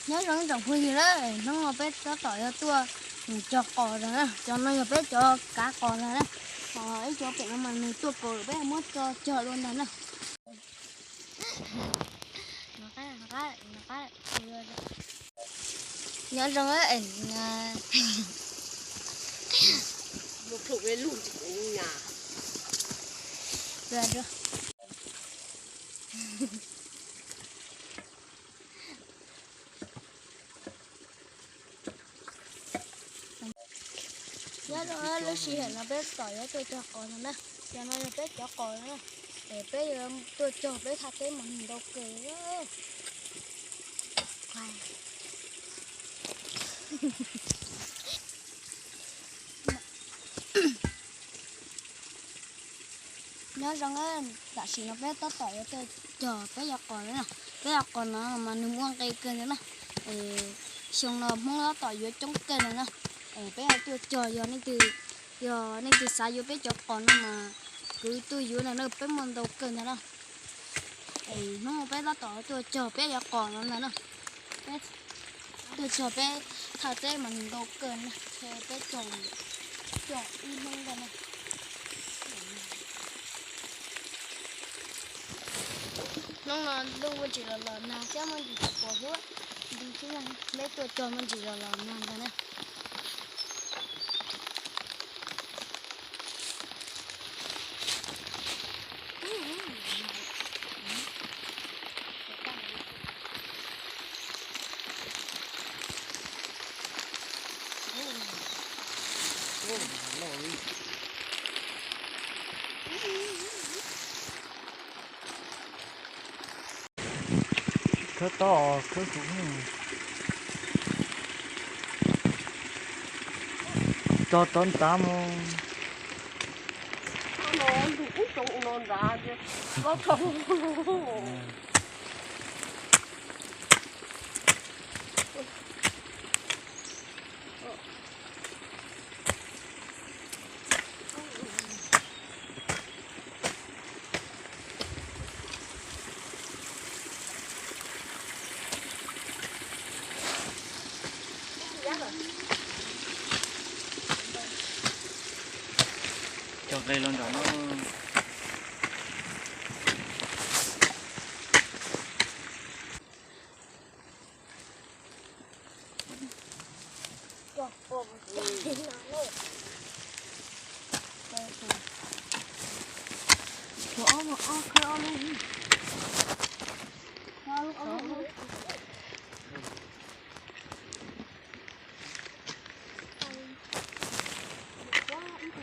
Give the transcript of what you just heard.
Nyob zoo tsoom phooj ywg na, hnub no peb tab tom yuav tuaj mus cog qos ntag na. Cov no yog peb cov kav qos ntag na. Ho ib cov pem no mas nws tuaj kaus lawm, peb muab tso cog dua ntag na. Nyob zoo, nyob zoo, lub sij hawm no peb tom yuav tuaj cog qos no na. Cov no yog peb cov qos no na, es peb yuav tuaj cog peb thaj teb mas nws ntau kawg. Nyob zoo, tam sim no peb tab tom yuav tuaj cog peb cov qos na. Peb cov qos no mas nws muaj nqe kawg ntag na. Xyoo no Hmoob tab tom yuav coob kawg ntag na. Peb yuav tuaj cog, yog leej twg, yog leej twg xav yuav peb cov qos no mas kwv tuaj yuav ntag na, peb muaj ntau kawg ntag na. Es hnub no peb tab tom tuaj cog peb cov qos no ntag na. Peb tuaj cog peb thaj teb mas nws ntau kawg na, peb cog, cog ib hnub ntag na. Hnub no ntuj muaj ntsis los los nag thiab muaj ntsis tsaus puas huab, nti thiab peb tuaj cog muaj ntsis los los nag ntag na. Khawb tob khawb xu, tso rov ntav mus. Cog qe los nram no. Tus ob no ob khawb ob lub.